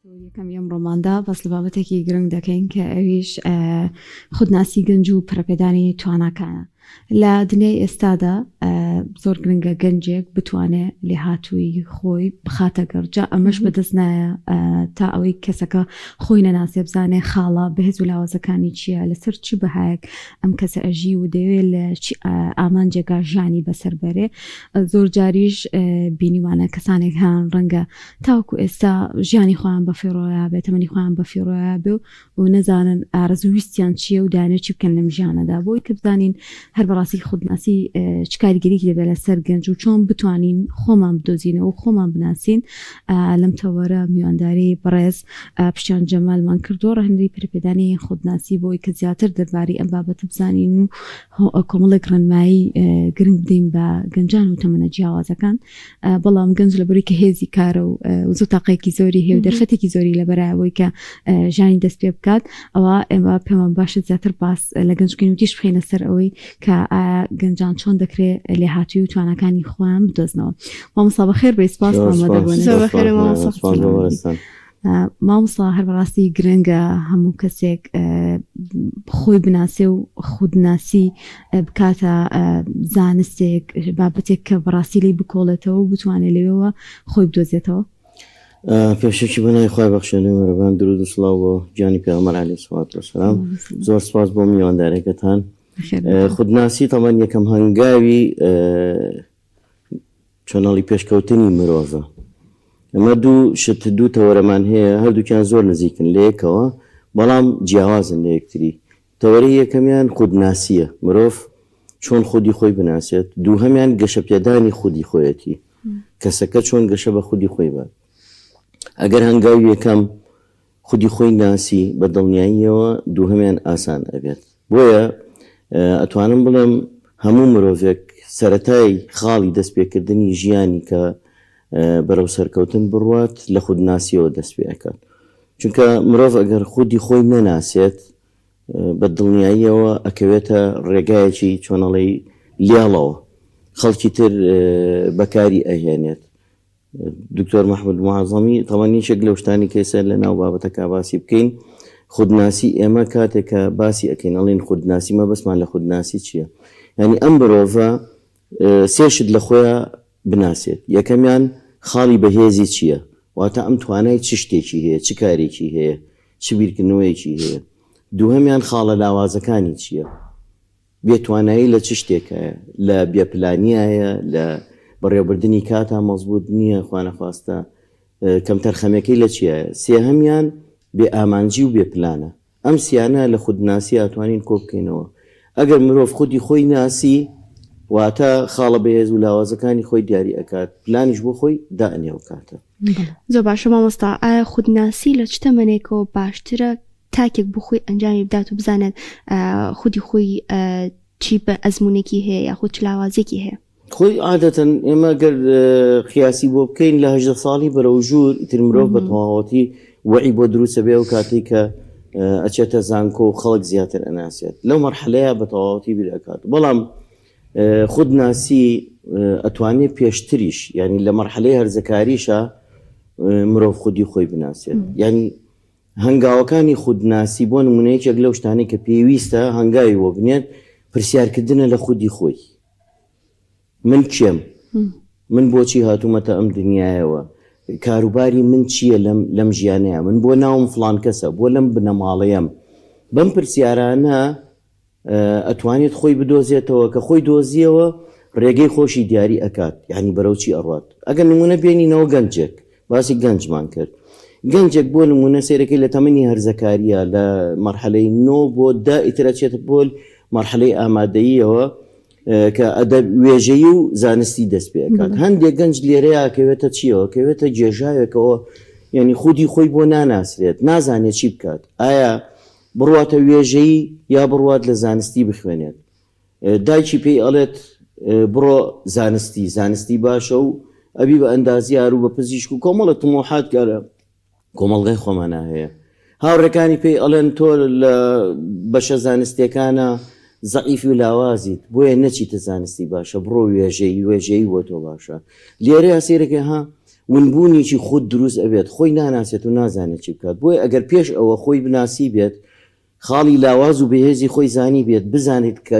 یەکەمی ئەمڕۆماندا باس لە بابەتێکی گرنگ دەکەین کە ئەویش خودناسی گەنج و پەرەپێدانی تواناکانە. لە دنیای ئێستادا زۆر گرنگە گەنجێک بتوانێ لێهاتوویی خۆی بخاتە گەڕ، جا ئەمەش بەدەست نایە تا ئەوەی کەسەکە خۆی نەناسێ بزانێ خاڵە بەهێز و لاوازەکانی چییە، لەسەر چ بەهایەک ئەم کەسە ئەژی و دەیەوێ لە چ ئامانجێکا ژیانی بەسەر بەرێ. زۆر جاریش بینیوانە کەسانێک هەن ڕەنگە تاوەکو ئێستا ژیانی خۆیان بەفیڕۆیا بێ، تەمەنی خۆیان بەفیڕۆیا بێ و و نەزانن ئارەزوو ویستیان چییە و دەیانەوێت چی بکەن لەم ژیانەدا بۆی کە بزانین هەر بەڕاستی خودناسی چ کاریگەریی دەبێت لەسەر گەنج و چۆن بتوانین خۆمان بدۆزینەوە و خۆمان بناسین لەم تەوەرە میوانداری بەڕێز پشتیان جەمالمان کردووە ڕەهنەری پەرەپێدانی خودناسی بۆی کە زیاتر دەربارەی ئەم بابەتە بزانین و کۆمەڵێک ڕێنمایی گرنگ بدەین بە گەنجان و تەمەنە جیاوازەکان بەڵام گەنج لەبەری کە هێزی کارە و وزە تاقێکی زۆری هەیە و دەرفەتێکی زۆری لەبەرایە بۆی کە ژیانی دەست پێ بکات ئەوە ئێمە پێمان باشە زیاتر باس لە گەنج بکەین و تیش بخەینە سەر ئەوەی کە ئایا گەنجان چۆن دەکرێت لێهاتووی و تواناکانی خۆیان بدۆزنەوە مامۆستا بەخێر بێی سپاس ئامادەبوون. زۆر بەخێر مامۆستا. مامۆستا هەر بەڕاستی گرنگە هەموو کەسێک خۆی بناسێ و خودناسی بکاتە زانستێک بابەتێک کە بەڕاستی لی بکۆڵێتەوە و بتوانێت لەوێوە خۆی بدۆزێتەوە. پێشەکی بە ناوی خوای بەخشێنەی میهرەبان درود و سڵاو بۆ گیانی پێغەمبەر علیە سڵات وسلام زۆر سپاس بۆ میواندارەکەتان خودناسی تەمان یەکەم هەنگاوی چەنەڵی پێشکەوتنی مرۆڤە. ئەمە دوو شت دوو تەوەرەمان هەیە هەردووکیان زۆر نزیکن لەیەکەوە بەڵام جیاوازن لە یەکتری. تەوەرەی یەکەمیان خودناسییە، مرۆڤ چۆن خودی خۆی بناسێت، دووهەمیان گەشەپێدانی خودی خۆیەتی، کەسەکە چۆن گەشە بە خودی خۆی بات. ئەگەر هەنگاوی یەکەم خودی خۆی ناسی بە دڵنیاییەوە دووهەمیان ئاسان ئەبێت. بۆیە ئەتوانم بڵێم هەموو مرۆڤێک سەرەتای خاڵی دەست پێکردنی ژیانی کە بەرەو سەرکەوتن بڕوات لە خودناسیەوە دەست پێ ئەکات. چونکە مرۆڤ ئەگەر خودی خۆی نەناسێت بە دڵنیاییەوە ئەکەوێتە ڕێگایەکی چۆنەڵێی لێڵەوە خەڵکی تر بەکاری ئەهێنێت. دکتۆر مەحمود موعەزەمی، تەبعەن یەکێک لەو شتانەی کە ئێستا لە ناو بابەتەکە باسی بکەین، خودناسی ئێمە کاتێک کە باسی ئەکەین ئەڵێین خودناسی مەبەستمان لە خودناسی چییە؟ یانی ئەم مرۆڤە سێ شت لە خۆیا بناسێت، یەکەمیان خاڵی بەهێزی چییە؟ واتە ئەم توانای چ شتێکی هەیە، چ کارێکی هەیە، چ بیرکردنەوەیەکی هەیە؟ دووهەمیان خاڵە لاوازەکانی چییە؟ بێ توانایی لە چ شتێکایە؟ لە بێ پلانیایە؟ لە بەڕێوەبردنی کاتا مەزبووت نییە؟ خوانەخواستە کەمتەرخەمیەکەی لە چیایە؟ سێهەمیان بێ ئامانجی و بێ پلانە. ئەم سیانە لە خودناسی ئەتوانین کۆ بکەینەوە. ئەگەر مرۆڤ خودی خۆی ناسی، واتە خاڵە بەهێز و لاوازەکانی خۆی دیاری ئەکات، پلانیش بۆ خۆی دائەنێ ئەو کاتە. زۆر باشە مامۆستا، ئایا خودناسی لە چ تەمەنێکەوە باشترە تاکێک بۆ خۆی ئەنجامی بدات و بزانێت خودی خۆی چی بە ئەزمونێکی هەیە یاخود چ لاوازیەکی هەیە؟ خۆی عادەتەن ئێمە گەر قیاسی بۆ بکەین لە 18 ساڵی بەرەو ژوور ئیتر مرۆڤ بە تەواوەتی وەعی بۆ دروستە بێ ئەو کاتەی کە ئەچێتە زانکۆ و خەڵک زیاتر ئەناسێت لەو مەرحەلەیە بە تەواوەتی بیر ئەکات بەڵام خودناسی ئەتوانێ پێشتریش یعنی لە مەرحەلەی هەرزەکاریشە مرۆڤ خودی خۆی بناسێت یعنی هەنگاوەکانی خودناسی، بۆ نموونە یەکێک لەو شتانەی کە پێویستە هەنگاوی بۆ بنێت، پرسیارکردنە لە خودی خۆی. من کێم؟ من بۆچی هاتوومەتە ئەم دنیایەوە؟ کاروباری من چییە لەم لەم ژیانەیا؟ من بۆ ناوم فڵان کەسە؟ بۆ لەم بنەماڵەیەم؟ بەم پرسیارانە ئەتوانێت خۆی بدۆزێتەوە، کە خۆی دۆزیەوە ڕێگەی خۆشی دیاری ئەکات، یانی بەرەو چی ئەڕوات. ئەگەر نموونە بێنینەوە گەنجێک، باسی گەنجمان کرد، گەنجێک بۆ نموونە سەیرەکەی لە تەمەنی هەرزەکارییە لە مەرحەلەی نۆ بۆ دە ئیتر ئەچێتە بۆ مەرحەلەی ئامادەییەوە کە ئەدەب وێژەیی و زانستی دەست پێ ئەکات. هەندێک گەنج لێرەیا کەوێتە چیەوە؟ کەوێتە گێژاوێکەوە، یانی خودی خۆی بۆ ناناسرێت، نازانێت چی بکات. ئایا بڕواتە وێژەیی یا بڕوات لە زانستی بخوێنێت دایکی پێی ئەڵێت بڕۆ زانستی زانستی باشە و ئەبی بە ئەندازیار و بە پزیشک و کۆمەڵە تموحات کە لە کۆمەڵگای خۆمانا هەیە هاوڕێکانی پێی ئەڵێن تۆ لە بەشە زانستیەکانە زەعیفی و لاوازیت بۆیە نەچیتە زانستی باشە بڕۆ وێژەیی وێژەیی بۆ تۆ باشە لێرەیا سەیرەکەی ها. ونبوونێکی خود دروست ئەبێت، خۆی ناناسێت و نازانێت چی بکات، بۆیە ئەگەر پێش ئەوە خۆی بناسیبێت، خاڵی لاواز و بەهێزی خۆی زانیبێت، بزانێت کە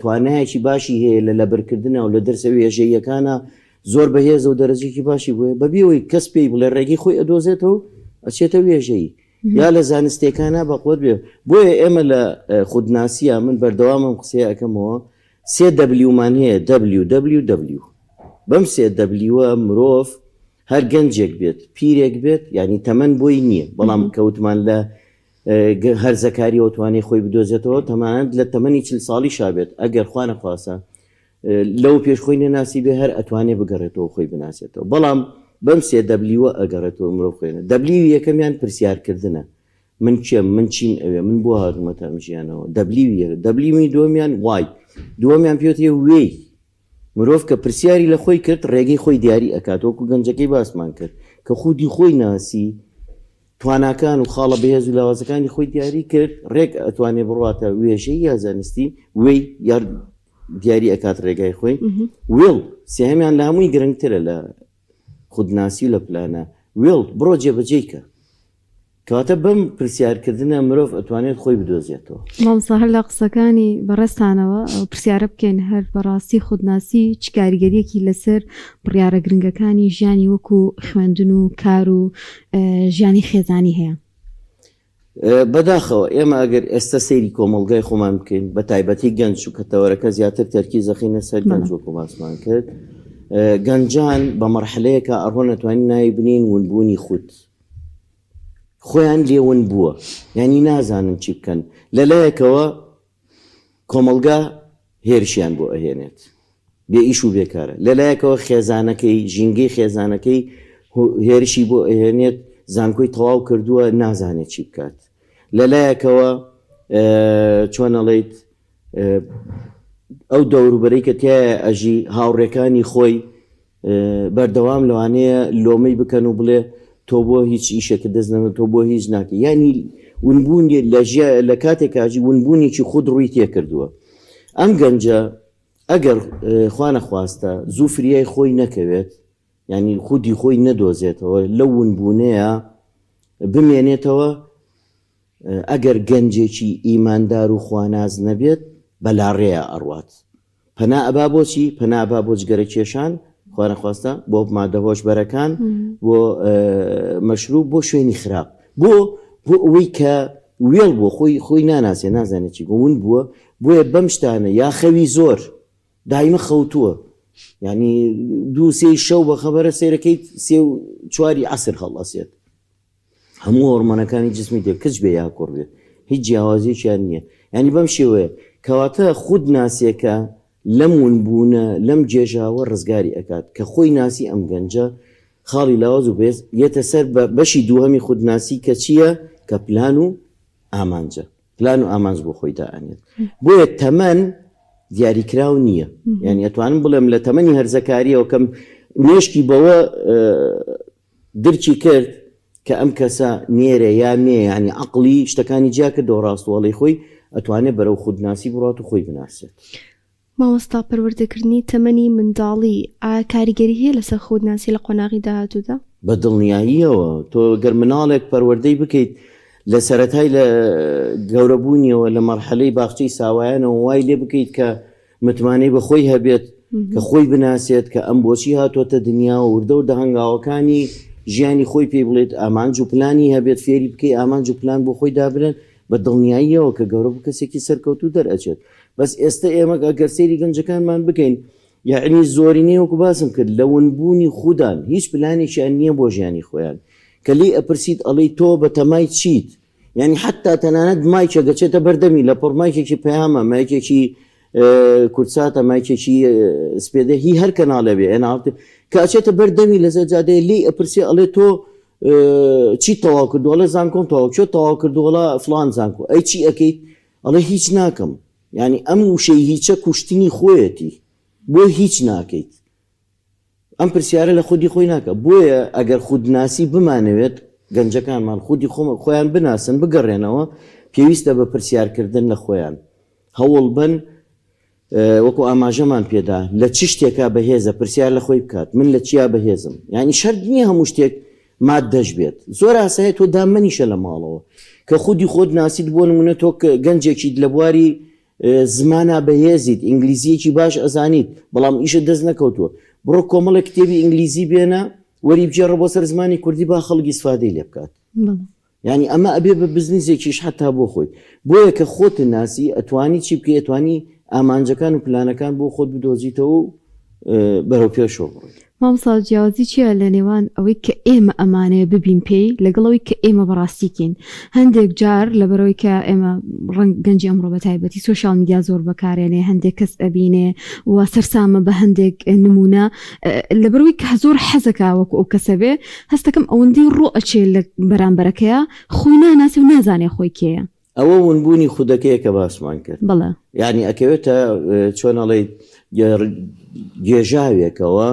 توانایەکی باشی هەیە لە لەبەرکردنا و لە دەرسە وێژەییەکانا زۆر بەهێزە و دەرەجەیەکی باشی بۆیە، بەبێ ئەوەی کەس پێی بڵێ ڕێگەی خۆی ئەدۆزێتەوە و ئەچێتە وێژەیی یا لە زانستیەکانا بەقوەت بێ. بۆیە ئێمە لە خودناسییا من بەردەوام ئەم قسەیە ئەکەمەوە، سێ دەبلیومان هەیە، دەبلیو دەبلیو دەبلیو. بەم سێ دەبلیوە مرۆڤ هەر گەنجێک بێت، پیرێک بێت، یانی تەمەن بۆی نییە، بەڵام کەوتمان لە هەرزەکاریەوە توانێ خۆی بدۆزێتەوە، تەمانەت لە تەمەنی چل ساڵیشا بێت، ئەگەر خوا نەخواستە لەو پێش خۆی نەناسی بێ هەر ئەتوانێ بگەڕێتەوە خۆی بناسێتەوە. بەڵام بەم سێ دەبلیوە ئەگەڕێتەوە مرۆڤ خۆێنە. دەبلیوی یەکەمیان پرسیارکردنە، من کێم، من چیم ئەوێ، من بۆ هاتوومەتە ئەم ژیانەوە، دەبلیوی یەک. دەبلیوی دووەمیان وای، دووەمیان پێوترێ وێی. مرۆڤ کە پرسیاری لە خۆی کرد ڕێگەی خۆی دیاری ئەکات، وەکو گەنجەکەی باسمان کرد کە خودی خۆی ناسی، تواناکان و خاڵە بەهێز و لاوازەکانی خۆی دیاری کرد، ڕێک ئەتوانێ بڕواتە وێژەی یا زانستی، وێی یا دیاری ئەکات ڕێگای خۆی. ویڵ سێهەمیان لە هەمووی گرنگترە لە خودناسی و لە پلانە، ویڵ بڕۆ جێبەجێی کە. کەواتە بەم پرسیارکردنە مرۆڤ ئەتوانێت خۆی بدۆزێتەوە. مامۆستا هەر لە قسەکانی بەڕێزتانەوە ئەو پرسیارە بکەین هەر بەڕاستی خودناسی چ کاریگەریەکی لەسەر بڕیارە گرنگەکانی ژیانی وەکو خوێندن و کار و ژیانی خێزانی هەیە؟ بەداخەوە ئێمە ئەگەر ئێستا سەیری کۆمەڵگای خۆمان بکەین بە تایبەتی گەنج چونکە تەوەرەکە زیاتر تەرکیز دەخەینە سەر گەنج وەکو باسمان کرد گەنجان بە مەرحەلەیەکە ئەڕۆن ئەتوانین ناوی بنین ونبوونی خود خۆیان لێ ون بووە یانی نازانن چی بکەن لەلایەکەوە کۆمەڵگا هێرشیان بۆ ئەهێنێت بێ ئیش و بێکارە لەلایەکەوە خێزانەکەی ژینگەی خێزانەکەی هێرشی بۆ ئەهێنێت زانکۆی تەواو کردووە نازانێت چی بکات لەلایەکەوە چۆن ئەڵێیت ئەو دەوروبەرەی کە تایە ئەژی هاوڕێکانی خۆی بەردەوام لەوانەیە لۆمەی بکەن و بڵێ تۆ بۆ هیچ ئیشێکت دەست نەکەوت تۆ بۆ هیچ ناکەی یانی ونبوون لە ژیا لە کاتێکاژی ونبوونێکی خود ڕووی تێکردووە ئەم گەنجە ئەگەر خوا نەخواستە زوو فریای خۆی نەکەوێت یعنی خودی خۆی نەدۆزێتەوە لەو ونبوونەیە بمێنێتەوە ئەگەر گەنجێکی ئیماندار و خواناز نەبێت بەلاڕێیا ئەڕوات پەنا ئەبا بۆ چی؟ پەنا ئەبا بۆ جگەرە کێشان، خوا نەخواستە، بۆ مادە هۆشبەرەکان، بۆ مەشروب، بۆ شوێنی خراپ. بۆ؟ بۆ ئەوەی کە وێڵ بووە، خۆی خۆی ناناسێ، نازانێ چی بووە، ون بووە، بۆیە بەم شتانە یا خەوی زۆر، دایمە خەوتووە، یانی دوو سێی شەو بە خەبەرە سەیرەکەیت سێ و چواری عەسر هەڵئەسێت. هەموو هۆرمۆنەکانی جسمی تێ کچ بێ یا کوڕ بێ هیچ جیاوازیەکیان نییە یعنی بەم شێوەیە کەواتە خود ناسێکە لەم ونبوونە لەم گێژاوە ڕزگاری ئەکات کە خۆی ناسی ئەم گەنجە خاڵی لاواز و بێز یەتە سەر بە بەشی دووهەمی خودناسی کە چییە کە پلان و ئامانجە پلان و ئامانج بۆ خۆی دائەنێت بۆیە تەمەن دیاریکراو نییە یعنی ئەتوانم بڵێم لە تەمەنی هەرزەکاریەوە کەم مێشکی بەوە درکی کرد کە ئەم کەسە نێرە یا مێ یانی عەقڵی شتەکانی جیا کردەوە ڕاست و هەڵەی خۆی ئەتوانێ بەرەو خودناسی بڕوات و خۆی بناسێت. مامۆستا پەروەردەکردنی تەمەنی منداڵی ئایا کاریگەری هەیە لەسەر خودناسی لە قۆناغی داهاتوودا؟ بە دڵنیاییەوە، تۆ گەر مناڵێک پەروەردەی بکەیت لە سەرەتای لە گەورەبوونیەوە لە مەرحەلەی باخچەی ساوایانەوە وای لێ بکەیت کە متمانەی بە خۆی هەبێت، کە خۆی بناسێت، کە ئەم بۆچی هاتۆتە دنیا و وردە وردە هەنگاوەکانی ژیانی خۆی پێی بڵێت، ئامانج و پلانی هەبێت، فێری بکەی ئامانج و پلان بۆ خۆی دابنێت، بە دڵنیاییەوە کە گەورە بوو کەسێکی سەرکەوتوو دەرئەچێت. بەس ئێستە ئێمە ئەگەر سەیری گەنجەکانمان بکەین، یەعنی زۆرینەی وەکو باسم کرد لە ونبوونی خودان، هیچ پلانێکیان نییە بۆ ژیانی خۆیان. کە لێی ئەپرسیت ئەڵێی تۆ بەتەمای چیت؟ یانی حەتتا تەنانەت مایکێک ئەچێتە بەردەمی لەپڕ مایکێکی پەیامە مایکێکی کوردساتە مایکێکی سپێدە هی هەر کەناڵێ بێ ئێناڵ کە ئەچێتە بەردەمی لەسەر جادەیە لێی ئەپرسێ ئەڵێ تۆ چی تەواو کردو ئەڵێ زانکۆم تەواو چۆ تەواو کردو وڵا فلان زانکۆ ئەی چی ئەکەیت ئەڵێ هیچ ناکەم یعنی ئەم وشەی هیچە کوشتنی خۆیەتی بۆ هیچ ناکەیت ئەم پرسیارە لە خودی خۆی ناکا. بۆیە ئەگەر خودناسی بمانەوێت گەنجەکانمان خودی خۆیان بناسن، بگەڕێنەوە، پێویستە بە پرسیارکردن لە خۆیان هەوڵبەن. وەکو ئاماژەمان پێدا لە چ شتێکا بەهێزە پرسیار لە خۆی بکات من لە چیا بەهێزم یانی شەرت نییە هەموو شتێک ماددەش بێت زۆر ئاسایە تۆ دامەنیشە لە ماڵەوە کە خودی خۆت ناسیت بۆ نمونە تۆ گەنجێکیت لە بواری زمانا بەهێزیت ئینگلیزیەکی باش ئەزانیت بەڵام ئیشت دەست نەکەوتووە بڕۆ کۆمەڵێک کتێبی ئینگلیزی بێنە وەری بگێڕە بۆ سەر زمانی کوردی با خەڵک ئیسفادەی لێ بکات. یانی ئەمە ئەبێ بە بزنسێکیش حەتا بۆ خۆی. بۆیە کە خۆت ناسی ئەتوانی چی بکەی ئەتوانی ئامانجەکان و پلانەکان بۆ خۆت بدۆزیتەوە و بەرەو پێشەوە بڕۆی. مامۆستا جیاوازی چیە لە نێوان ئەوەی کە ئێمە ئەمانەوێ ببین پێی لەگەڵ ئەوەی کە ئێمە بەڕاستی کێین هەندێک جار لەبەرئەوەی کە ئێمە ڕەنگ گەنجی ئەمڕۆ بە تایبەتی سۆشیال میدیا زۆر بەکارێنێ هەندێک کەس ئەبینێ و سەرسامە بە هەندێک نمونە لەبەرئەوەی کە زۆر حەزەکا وەکو ئەو کەسە بێ هەستەکەم ئەوەندەی ڕۆ ئەچێ لە بەرامبەرەکەیا خۆی ناناسێ و نازانێ خۆی کێیە. ئەوە ونبوونی خودەکەیە کە باسمان کرد. بەڵێ. یانی ئەکەوێتە چۆن ئەڵێیت گێژاوێکەوە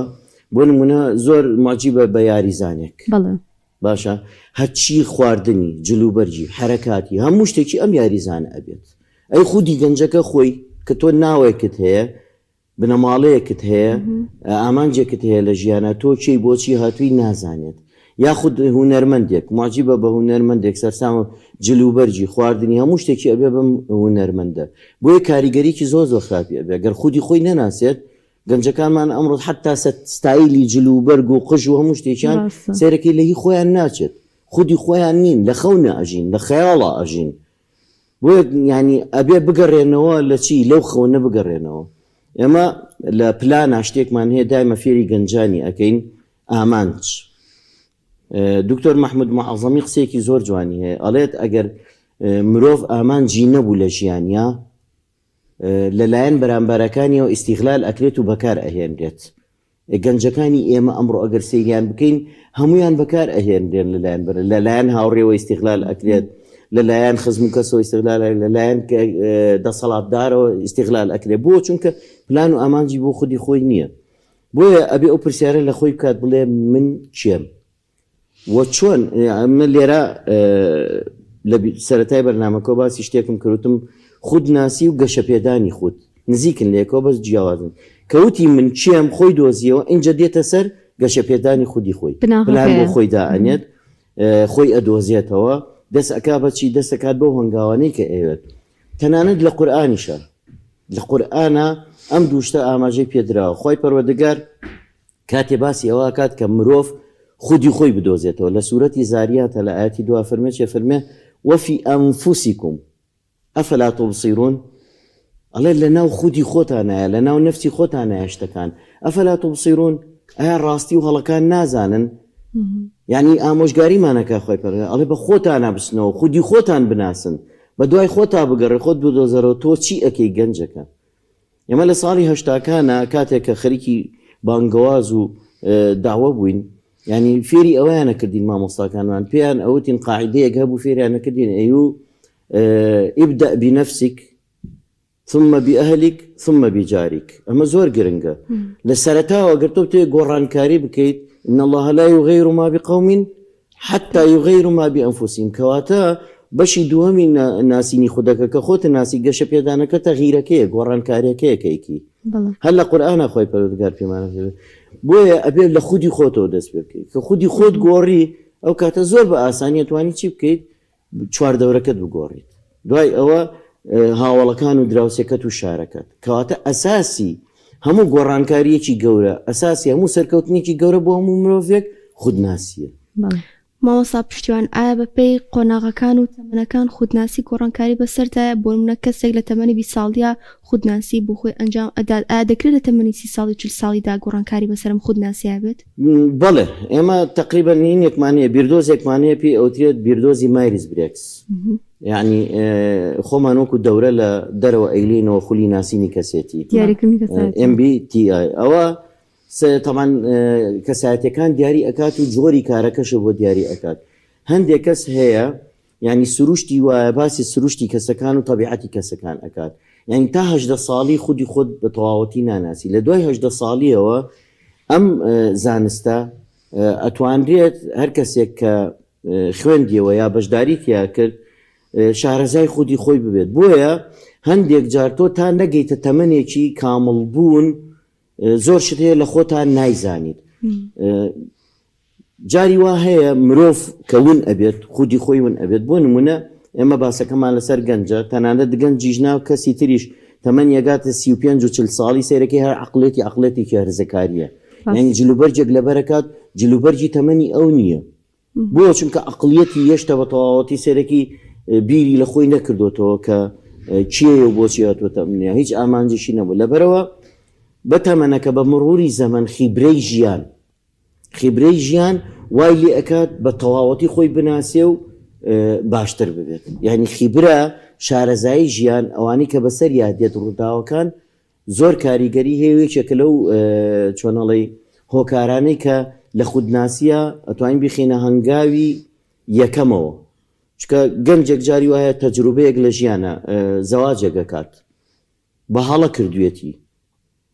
بۆ نمونە زۆر موعجیبە بە یاریزانێک. بەڵێ. باشە هەرچی خواردنی، جلوبەرگی، حەرەکاتی هەموو شتێکی ئەم یاریزانە ئەبێت. ئەی خودی گەنجەکە خۆی کە تۆ ناوێکت هەیە بنەماڵەیەکت هەیە ئامانجێکت هەیە لە ژیانا تۆ کێی بۆچی هاتووی نازانێت یاخود هونەرمەندێک موعجیبە بە هونەرمەندێک سەرسامە جلوبەرگی خواردنی هەموو شتێکی ئەبێ بەم هونەرمەندە بۆیە کاریگەریی زۆر زۆر خراپی ئەبێ گەر خودی خۆی نەناسێت گەنجەکانمان ئەمڕۆ حتا ستایلی جلوبەرگ و قژ و هەموو شتێکیان سەیرەکەی لە هی خۆیان ناچێت خودی خۆیان نین لە خەونە ئەژین لە خەیاڵا ئەژین بۆیە یانی ئەبێ بگەڕێنەوە لە چی لەو خەونە بگەڕێنەوە ئێمە لە پلانا شتێکمان هەیە دایمە فێری گەنجانی ئەکەین ئامانج دکتۆر مححمود معظەمی قسەیەکی زۆر جوانی هەیە ئەڵێت ئەگەر مرۆڤ ئامانجی نەبوو لە ژیانیا لەلایەن بەرامبەرەکانیەوە ئیسیغلال ئەکرێت و بەکار ئەهێنرێت گەنجەکانی ئێمە ئەمڕۆ ئەگەر سەیریان بکەین هەموویان بەکار ئەهێنرێن لەلایەن بەر لەلایەن هاوڕێوە ئیستیغلال ئەکرێت لەلایەن خزم و کەسەوە ئیستیغلال لەلایەن دەسەڵاتدارەوە ئیستیغلال ئەکرێت بۆ چونکە پلان و ئامانجی بۆ خودی خۆی نییە بۆیە ئەبێ ئەو پرسیارە لە خۆی بکات بڵێ من کێم وە چۆن من لێرە لە سەرەتای بەرنامەکەوە باسی شتێکم کردم خود ناسی و گەشەپێدانی خود نزیکن لێکەوە بەس جیاوازن کەوتی من کێم خۆی دۆزیەوە ئینجا دێتە سەر گەشەپێدانی خودی خۆی پلان بۆ خۆی دائەنێت خۆی ئەدۆزێتەوە دەست ئەکا بەچی دەستەکات بەو هەنگاوانەی کە ئەوێت تەنانەت لە قورئانیشە لە قورئانە ئەم دووشتە ئاماژەی پێدراوە خی پەروەردگار کاتێ باسی ئەوە ئەکات کە مرۆڤ خودی خۆی بدۆزێتەوە لە سورەتی زاریاتە لە ئایەتی دو ئەفەرمێ چی ئەفەرمێ، وفی انفسکم افلا تبصرون ئەڵێ لە ناو خودی خۆتانایە لە ناو نەفسی خۆتانایە شتەکان افلا تبصرون ئایا ڕاستی و هەڵەکان نازانن یعنی ئامۆژگاریمانەکە خۆی پەروەردگار ئەڵێ بە خۆتانە بچنەوە خودی خۆتان بناسن بە دوای خۆتا بگەڕێ خۆت بدۆزەرەوە تۆ چی ئەکەی گەنجەکە ئێمە لە ساڵی هەشتاکانا کاتێک کە خەریکی بانگەواز و داوە بووین ینی فێری ئەویانە کردین مامۆستاکانمان پێیان ئەوتین قاعدەیەک هەبوو فێریانە کردین ئەیو ابدأ بنفسك ثم بأهلك ثم بجارك ئەمە زۆر گرنگە لە سەرەتاوە گەر تۆ بتەوێت گۆڕانکاری بکەیت ان الله لا يغير ما بقوم حتى یغیروا ما بانفسهم کەواتە بەشی دووەمی ناسینی خودەکە کە خۆت ناسی گەشە پێدانەکە تەغیرەکەیە گۆڕانکاریەکەیە کەیکی هەر لە قورئانا خۆی پەروەردگار پێمانە بۆیە ئەبێت لە خودی خۆتەوە دەست پێ بکەیت کە خودی خۆت گۆڕی ئەو کاتە زۆر بە ئاسانی توانی چی بکەیت چواردەورەکەت بگۆڕیت دوای ئەوە هاوەڵەکان و دراوسێکەت و شارەکەت کەواتە ئەساسی هەموو گۆڕانکاریەکی گەورە ئەساسی هەموو سەرکەوتنێکی گەورە بۆ هەموو مرۆڤێک خودناسیە. مامۆستا پشتیوان ئایا بەپێی قۆناغەکان و تەمەنەکان خودناسی گۆڕانکاری بەسەردایە بۆنمونە کەسێک لە تەمەنی 20 ساڵیا خودناسی بۆ خۆی ئەنجام ئەدات ئایا دەکرێت لە تەمەنی 30 ساڵی و 40 ساڵیدا گۆڕانکاری بەسەر ئەم خودناسیە بێت؟ بەڵێ ئێمە تەقریبەن هینێکمان هەیە بیردۆزێکمان هەیە پێی ئەوترێت بیردۆزی مایرز برێکس یعنی خۆمان وەکو دەورە لە دەرەوە ئەیلینەوە خولی ناسینی کەسێتی دیاریکردنی کەسایەتی MBTI ئەوە تەمان کەسایەتەکان دیاری ئەکات و جۆری کارەکەشە بۆ دیاری ئەکات هەندێک کەس هەیە یانی سروشتی وایە باسی سروشتی کەسەکان و تەبیعەتی کەسەکان ئەکات یانی تا 18 ساڵی خودی خۆت بە تەواوەتی ناناسی لە دوای 18 ساڵیەوە ئەم زانستە ئەتوانرێت هەر کەسێک کە خوێندیەوە یا بەشداری تیا کرد. شارەزای خودی خۆی ببێت بۆیە هەندێک جار تۆ تا نەگەیتە تەمەنێکی کامڵ بوون زۆر شت هەیە لە خۆتان نایزانیت جاری وا هەیە مرۆڤ کە ون ئەبێت خودی خۆی ون ئەبێت بۆ نمونە ئێمە باسەکەمان لەسەر گەنجە تەنانەت گەنجیش نا کەسی تریش تەمەنی ئەگاتە 35 و 40 ساڵی سەیرەکەی هەر عەقڵێتی عەقڵێتێکی هەرزەکاریە یانی جلوبەرگێک لەبەرەکات جلوبەرگی تەمەنی ئەو نییە بۆ چونکە عەقڵیەتی هێشتا بە تەواوەتی سەرەکی بیری لە خۆی نەکردوتەوە کە کێیە و بۆچی هاتووەتە ئەم دنیا هیچ ئامانجێکی نەبوو لەبەرەوە بە تەمەنەکە بە مڕوری زەمەن خیبرەی ژیان خیبرەی ژیان وای لێ ئەکات بە تەواوەتی خۆی بناسێ و باشتر ببێت یعنی خیبرە شارەزایی ژیان ئەوانەی کە بەسەریا دێت ڕووداوەکان زۆر کاریگەری هەیە و یەکێکە لەو چۆنەڵی هۆکارانەی کە لە خودناسیە ئەتوانین بیخینە هەنگاوی یەکەمەوە چکە گەنجێک جاری وایە تەجروبەیەک لە ژیانە زەواجێک ئەکات بە هەڵە کردوێتی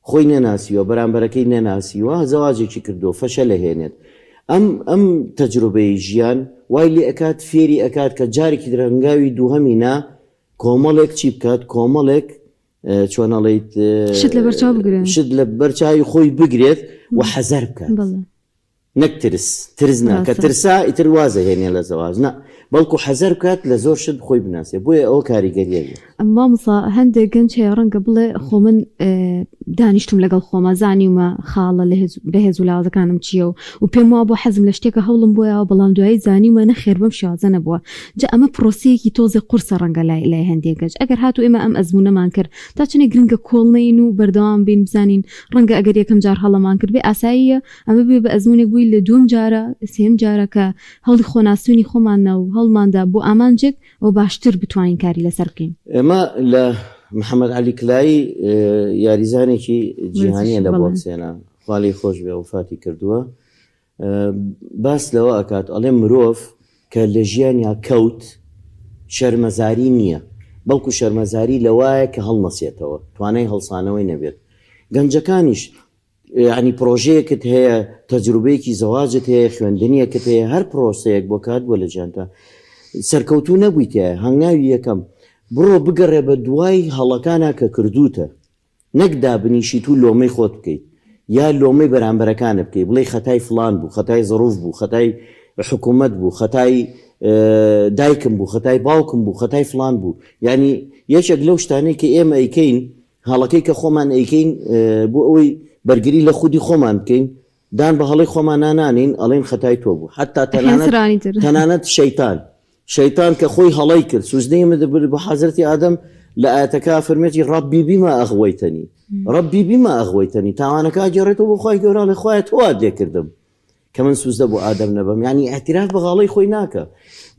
خۆی نەناسیوە بەرامبەرەکەی نەناسیوە زەواجێکی کردووە فەشەلەهێنێت ئەم ئەم تەجروبەی ژیان وای لێ ئەکات فێری ئەکات کە جارێکی تر هەنگاوی دووهەمی نا کۆمەڵێک چی بکات کۆمەڵێک چۆن ئەڵێیت شت لەبەرچاو بگرێت شت لەبەرچاوی خۆی بگرێت و حەزەر بکات نەک ترس ترس نا کە ترسا ئیتر واز ئەهێنێ لە زەواج نا بەڵکو حەزەر بکات لە زۆر شت خۆی بناسێ بۆیە ئەوە کاریگەریە بێت. مامۆستا هەندێک گەنج هەیە ڕەنگە بڵێ خۆ من دانیشتوم لەگەڵ خۆما زانیومە خاڵە بەهێز و لاوازەکانم چییە و و پێم وابووە حەزم لە شتێکە هەوڵم بۆ یاوە بەڵام دوایی زانیومە نەخێر بەم شێوازە نەبووە جا ئەمە پرۆسەیەکی تۆزێ قورسە ڕەنگە لای لای هەندێک گەنج ئەگەر هاتوو ئێمە ئەم ئەزموونەمان کرد تا چەندێک گرنگە کۆڵ نەین و بەردەوام بین بزانین ڕەنگە ئەگەر یەکەم جار هەڵەمان کرد بێ ئاساییە ئەمە ببێ بە ئەزموونێک بووی لە دووەم جارە سێیەم جارە کە هەوڵی خۆناسینی خۆمان نا و هەوڵماندا بۆ ئامانجێک و باشتر بتوانین کاری لەسەر بکەین. ئێمە لە محەمەد عەلی کلایی یاریزانێکی جیهانیە لە بۆکسێنا خوا لێی خۆش بێ وەفاتی کردووە باس لەوە ئەکات ئەڵێ مرۆڤ کە لە ژیانیا کەوت شەرمەزاری نییە بەڵکو شەرمەزاری لەوایە کە هەڵنەسێتەوە توانای هەڵسانەوەی نەبێت گەنجەکانیش یەعنی پڕۆژەیەکت هەیە تەجروبەیەکی زەواجت هەیە خوێندنیەکت هەیە هەر پڕۆسەیەک بۆ کات بووە لە ژیانتا سەرکەوتوو نەبووی تیایە هەنگاوی یەکەم بڕۆ بگەڕێ بە دوای هەڵەکانا کە کردووتە نەک دابنیشیت و لۆمەی خۆت بکەیت یا لۆمەی بەرامبەرەکانت بکەیت بڵێی خەتای فڵان بوو خەتای زڕوف بوو خەتای حکوومەت بوو خەتای دایکم بوو خەتای باوکم بوو خەتای فڵان بوو یعنی یەکێک لەو شتانەی کە ئێمە ئەیکەین هەڵەکەی کە خۆمان ئەیکەین بۆ ئەوەی بەرگری لە خودی خۆمان بکەین دان بە هەڵەی خۆمانا نانێین ئەڵێین خەتای تۆ بوو حەتا تەنانەت تەنانەت شەیتان شەیتان کە خۆی هەڵەی کرد سوزدەی برد بۆ حەزرەتی ئادەم لە ئایەتەکە فەرمێتی ڕەبی بیما ئەغوەیتەنی ڕەبی بیما ئەغوەیتەنی تاوانەکە ئەگێڕێتەوە بۆ خوای گەورە ئەڵێ خوایە تۆ وات لێ کردم کە من سوزدە بۆ ئادەم نەبەم یعنی ئیعتراف بە غاڵەی خۆی ناکە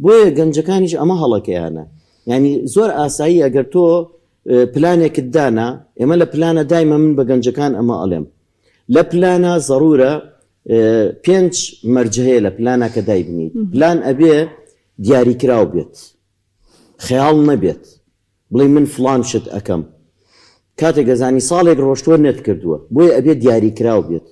بۆیە گەنجەکانیش ئەمە هەڵەکەیانە یعنی زۆر ئاسایی ئەگەر تۆ پلانێکت دانا ئێمە لە پلانە دایمە من بە گەنجەکان ئەمە ئەڵێم لە پلانە زەرورە پێنج مەرج هەیە لە پلانە کە دایبنیت پلان ئەبێ دیاریکراو بێت خەیاڵ نەبێت بڵێ من فڵان شت ئەکەم کاتێک ئەزانی ساڵێک ڕۆشتووە نەتکردووە بۆیە ئەبێ دیاریکراو بێت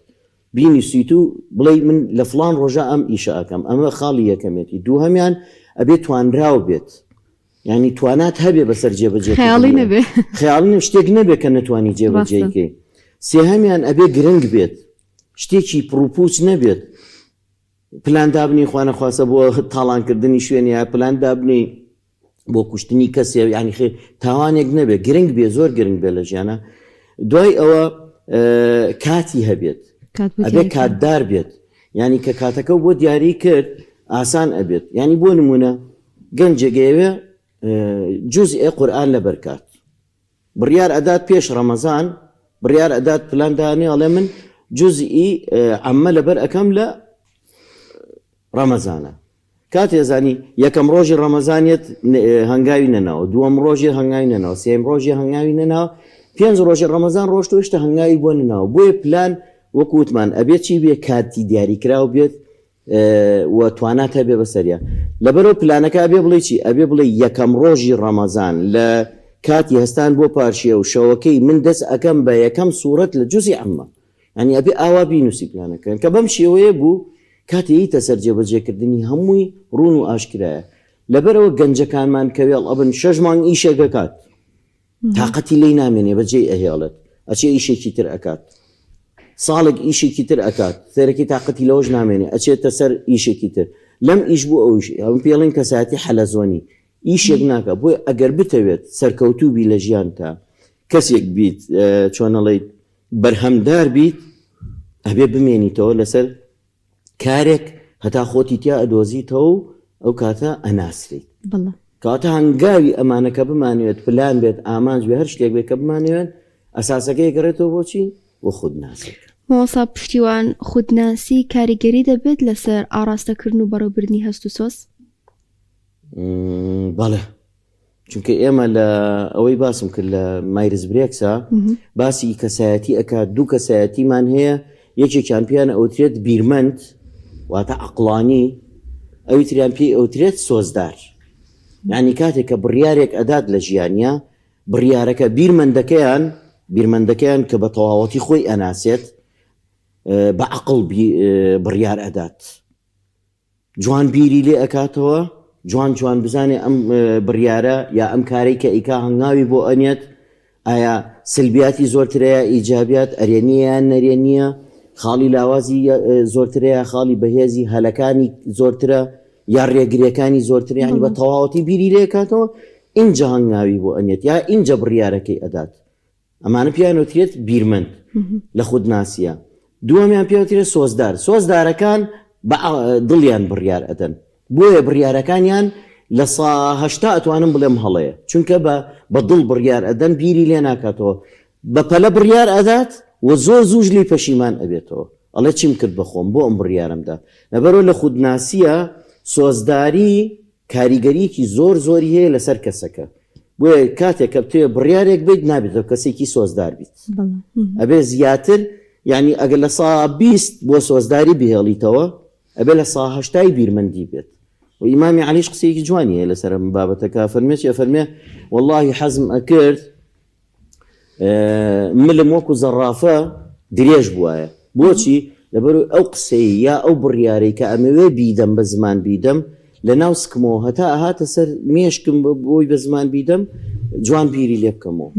بینوسیت و بڵێی من لە فڵان ڕۆژە ئەم ئیشە ئەکەم ئەمە خاڵی یەکەمێتی دووهەمیان ئەبێ توانراو بێت یانی توانات هەبێ بەسەر جێبەجێ خەیاڵی نەبێ خەیاڵی نەبێ شتێک نەبێ کە نەتوانی جێبەجێی ڕاستە کەی سێهەمیان ئەبێ گرنگ بێت شتێکی پڕوپوچ نەبێت پلان دابنی خوانەخواستە بۆ تاڵانکردنی شوێنێ یا پلان دابنی بۆ کوشتنی کەسێ یعنی خێ تاوانێک نەبێت گرنگ بێ زۆر گرنگ بێ لە ژیانە دوای ئەوە کاتی هەبێت کات بۆ ئەبێ دیاری کردن. کاتدار بێت یعنی کە کاتەکە بۆ دیاری کرد ئاسان ئەبێت یعنی بۆ نمونە گەنجێک ئەیەوێ جوزئێ قورئان لەبەر کات بڕیار ئەدات پێش ڕەمەزان بڕیار ئەدات پلان دانێ ئەڵێ من جوزئی عەمە لەبەر ئەکەم لە ڕەمەزانە کاتێ زانی یەکەم ڕۆژی ڕەمەزانیت هەنگاوی نەناوە دووەم ڕۆژی هەنگاوی نەناوە سێم ڕۆژی هەنگاوی نەناوە پێنج ڕۆژی ڕەمەزان ڕۆشت هێشتا هەنگاوی بۆ نەناوە بۆیە پلان وەکو وتمان ئەبێت چی بێ کاتی دیاریکراو بێت و توانات هەبێ بەسەریا لەبەرئەوە پلانەکە ئەبێ بڵێی چی ئەبێ بڵێی یەکەم ڕۆژی ڕەمەزان لە کاتی هەستان بۆ پارشێو شەوەکەی من دەست ئەکەم بە یەکەم سوڕەت لە جوزی عەممە یانی ئەبێ ئاوا بینوسی پلانەکە کە بەم شێوەیە بوو کاتێ یتە سەر جێبەجێکردنی هەمووی ڕوون و ئاشکرایە. لەبەرئەوە گەنجەکانمان کە وێڵ ئەبن شەش مانگ ئیشێک ئەکات تاقەتی لێی نامێنێ بەجێی ئەهێڵێت ئەچێ ئیشێکی تر ئەکات ساڵێک ئیشێکی تر ئەکات سەرەکی تاقەتی لەوەش نامێنێ ئەچێتە سەر ئیشێکی تر لەم ئیش بۆ ئەوش ئەم پێڵین کەسایەتی حەلەزۆنی ئیشێک ناکە بۆیە ئەگەر بتەوێت سەرکەوتوو بی لە ژیانتا کەسێک بیت چۆنەڵیت بەرهەمدار بیت ئەبێ بمێنیتەوە لەسەر کارێک هەتا خۆتی تیا ئەدۆزیتەوە و ئەو کاتە ئەناسریت. بەڵێ. کەواتە هەنگاوی ئەمانە کە بمانەوێت پلان بێت ئامانج بێت هەر شتێک بێت کە بمانەوێت ئەساسەکەی ئەگەڕێتەوە بۆ چی؟ بۆ خودناسیەکە. مامۆستا پشتیوان خودناسی کاریگەری دەبێت لەسەر ئاڕاستەکردن و بەڕێوبردنی هەست و سۆز؟ بەڵێ چونکە ئێمە لە ئەوەی باسم کرد لە مایرز برێکسا باسی کەسایەتی ئەکات دوو کەسایەتیمان هەیە یەکێکیان پێیان ئەوترێت بیرمەند واتە عقلانی ئەوی تریان پێی ئەوترێت سۆزدار یعنی کاتێک کە بڕیارێک ئەدات لە ژیانە بڕیارەکە بیرمەندەکەیان بیرمەندەکەیان کە بە تەواوەتی خۆی ئەناسێت بە عقل بڕیار ئەدات جوان بیری لێ ئەکاتەوە جوان جوان بزانێ ئەم بڕیارە یا ئەم کارەی کە ئیکا هەنگاوی بۆ ئەنێت ئایا سلبیاتی زۆرترە یا ئیجابیات ئەرێنیە یان نەرێنیە خاڵی لاوازی زۆرترە یا خاڵی بەهێزی هەلەکانی زۆرترە یا ڕێگرەکانی زۆرتر ینی بە تەواوەتی بیری لێکاتەوە ئینجا هەنگاوی بۆ ئەنێت یا ئینجا بڕیارەکەی ئەدات ئەمانە پێیان وترێت بیرمەند لە خودناسیە. دووەمیان پێ وترێت سۆزدار. سۆزدارەکان بە دڵیان بڕیار ئەدەن. بۆیە بڕیارەکانیان لە سا 80 ئەتوانم بڵێم هەڵەیە. چونکە بە بە دڵ بڕیار ئەدەن بیری لێ ناکاتەوە. بە پەلە بڕیار ئەدات و زۆر زووش لێی پەشیمان ئەبێتەوە. ئەڵێ چیم کرد بە خۆم بۆ ئەم بڕیارەم دا. لەبەرئەوە لە خودناسیە سۆزداری کاریگەریەکی زۆر زۆری هەیە لەسەر کەسەکە بۆیە کاتێک کە بتەوێت بڕیارێک بیت نابێت تۆ کەسێکی سۆزدار بیت ئەبێ زیاتر یعنی ئەگەر لە سا 20 بۆ سۆزداری بهێڵیتەوە ئەبێ لە سا هەشتای بیرمەندی بێت و ئیمامی عەلیش قسەیەکی جوانی هەیە لەسەر ئەم بابەتەکە فەرمێ چی ئەفەرمێ واللهی حەزم ئەکرد ملم وەکو زەڕافە درێژ بوایە. بۆچی؟ لەبەرئەوەی ئەو قسەی یا ئەو بڕیارەی کە ئەمەوێ بیدەم بە زمان بیدەم لە ناو سکمەوە هەتا ئەهاتە سەر مێشکم بۆی بە زمان بیدەم جوان بیری لێ بکەمەوە.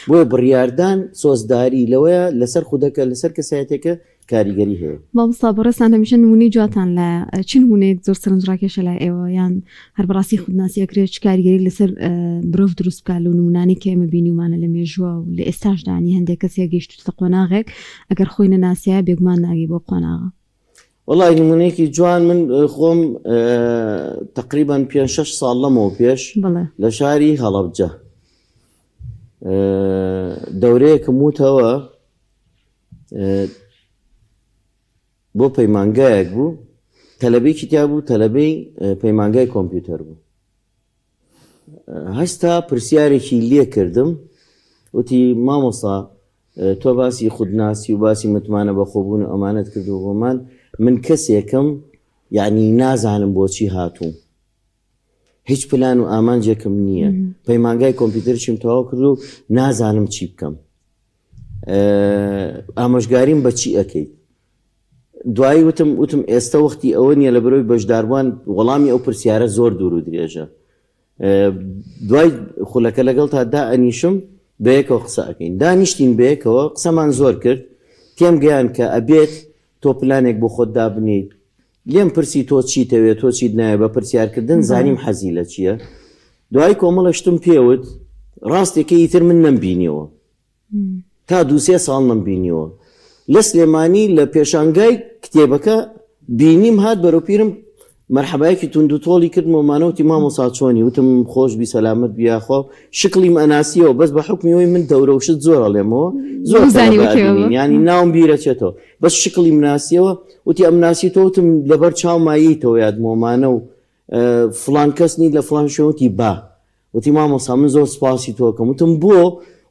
بۆیە بڕیاردان سۆزداری لەوەیە لەسەر خودەکە لەسەر کەسایەتیەکە کاریگەری هەیە. مامۆستا بەڕێزتان هەمیشە نمونەی جواتان لایە چ نمونەیەک زۆر سەرنجڕاکێشە لای ئێوە یان هەر بەڕاستی خودناسی ئەکرێت چ کاریگەری لەسەر مرۆڤ دروست بکات لەو نمونانەی کە ئێمە بینیومانە لە مێژووە و لە ئێستاشدا ینی هەندێک کەس هەیە گەیشتووتە قۆناغێک ئەگەر خۆی نەناسیایە بێگومان ناگەی بەو قۆناغە. وەڵای نمونەیەکی جوان من خۆم تقریبا پێ شەش ساڵ لەمەوە پێش لە شاری هەڵەبجە دەورەیەکم وتەوە بۆ پەیمانگایەک بوو تەلەبێکی تیا بوو تەلەبەی پەیمانگای کۆمپیوتەر بوو هەستا پرسیارێکی لێ کردم وتی مامۆسا تۆ باسی خودناسی و باسی متمانە بەخۆبوون و ئەمانەت کردو بۆمان من کەسێکم یعنی نازانم بۆچی هاتووم هیچ پلان و ئامانجێکم نییە پەیمانگای کۆمپیوتەرشیم تەواو کرد و نازانم چی بکەم ئامۆژگاریم بە چی ئەکەیت دوایی وتم وتم ئێستا وەختی ئەوە نییە لە بەرەوەی بەشداربووان وەڵامی ئەو پرسیارە زۆر دوور و درێژە دوای خولەکە لەگەڵ تا دا ئەنیشم بەیەکەوە قسە ئەەکەین دانیشتین بەیەکەوە قسەمان زۆر کرد تێم گەیان کە ئەبێت تۆ پلانێک بۆ خۆت دابنیت لێم پرسی تۆ چیتەوێ تۆ چیت ناوێ بە پرسیارکردن زانیم حەزی لە چییە دوای کۆمەڵە شتم پێوت ڕاستێکە ئیتر من نەمبینیەوە تا دوسێ ساڵ نەمبینیەوە لە سلێمانی لە پێشانگای کتێبەکە بینیم هات بەرەو پیرم مەرحەبایەکی توند و تۆڵی کردمەوە مانە وتی مامۆسا چۆنی وتم خۆش بی سەلامەت بی یاخوا شکڵیم ئەناسیەوە بەس بە حوکمی ئەوەی من دەورە و شت زۆر ئەڵێمەوە زۆر زانی تەلەبە وەکێوە ئەبینین یانی ناوم بیرەچێتەوە بەس شکڵیم ناسیەوە وتی ئەمناسی تۆ وتم لەبەر چاوما یەیتەوە یادمەوە مانە و فڵان کەس نیت لە فڵان شوێن وتی با وتی مامۆستا من زۆر سوپاسی تۆ ئەکەم وتم بۆ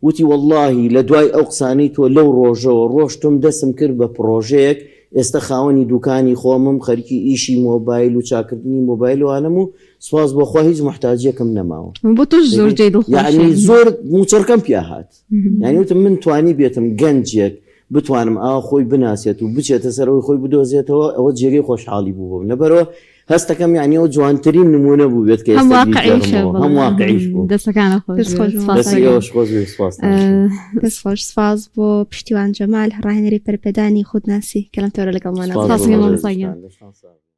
وتی وەڵاهی لە دوای ئەو قسانەی تۆ لەو ڕۆژەوە ڕۆشتم دەستم کرد بە پڕۆژەیەک ئێستە خاوەنی دوکانی خۆمم خەریکی ئیشی مۆبایل و چاکردنی مۆبایل و ئانەم و سوپاس بۆ خوا هیچ موحتاجیەکم نەماوە بۆ تۆش زۆر جێی دڵخۆشیە یعنی زۆر موچڕکەم پیا هات یعنی وتم من توانی بێتم گەنجێک بتوانم ئاوا خۆی بناسێت و بچێتە سەرەوەی خۆی بدۆزێتەوە ئەوە جێگەی خۆشحاڵی بوو بۆم لەبەرەوە. هەستەکەم یعنی ئەو جوانترین نمونە بوو بێت کە هەم ئێستا واقعیشە بیگێڕمەوە. هەم بەڵێ. واقعیش بوو دەستەکانە خۆش دەست بێت. خۆش سپاس دەستی دەکەم. ئێوەش خۆش بێت سپاستان ئە، دەست خۆش سپاس بۆ پشتیوان جەمال ڕاهێنەری پەرەپێدانی خودناسی کە لەم تەوەرە لەگەڵمانە سپاس سپاس بۆ گەمە بەڕێزتان. مامۆستا گیان. لەشتان ساغ بێت.